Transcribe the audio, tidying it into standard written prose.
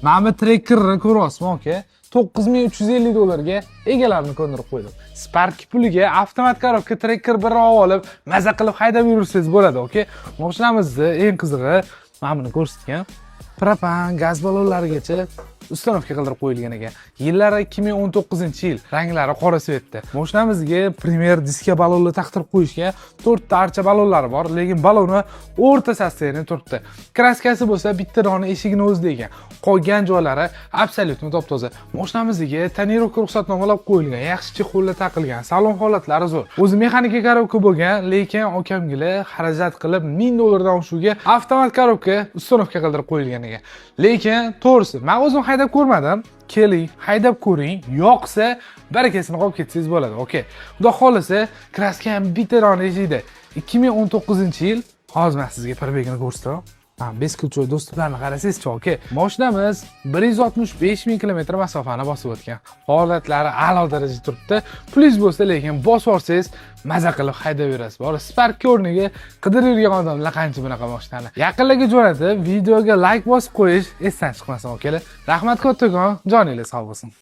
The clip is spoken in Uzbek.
Mana bu Trackerni ko'ryapsizmi, aka? 9350 dollarga egalarini ko'ndirib qo'ydim. Spark puliga avtomat коробка Tracker bir olib, maza qilib haydab yursangiz bo'ladi, aka. Mashinamizni eng qizig'i, mana buni ko'rsatgan. Propan, gaz ballonlarigacha установка qildirib qo'yilgan ekan. Yillari 2019-yil, ranglari qora цвет da. Mashinamizga Premier diska ballonlar taqtirib qo'yishgan, to'rtta archa ballonlari bor, lekin balloni o'rta состояние turibdi. Краска si bo'lsa bitta dona eshigini o'zida ekan. Qolgan joylari абсолютно top-toza. Mashinamizga тонировка ruxsatnomalab qo'yilgan, yaxshi чехол lar taqilgan, salon holatlari zo'r. O'zi mexanika коробка bo'lgan, lekin akamgila xarajat qilib 1000 dollardan oshuga avtomat коробка установка qildirib qo'yilgan ekan. Lekin to'g'risi, men o'zim haydab ko'rmadim. Keling, haydab ko'ring, yoqsa barakasini olib ketsangiz bo'ladi. Okey. Xudo xohlasa, краска ham bitta dona eshikda. 2019-yil. Hozir men sizga пробег ini ko'rsataman. Ha, бесключевой доступ larni qarasangizchi, aka. Mashinamiz 165 ming kilometr masofani bosib o'tgan. Holatlari a'lo darajada turibdi. Pulingiz bo'lsa, lekin bosib yuborsangiz, maza qilib haydayverasiz. Bor, Spark o'rniga qidirib yurgan odamlar qancha bunaqa mashinani. Yaqinlarga jo'natib, videoga like bosib qo'yish esdan chiqmasin, akalar. Rahmat kattakon, joningiz sog' bo'lsin.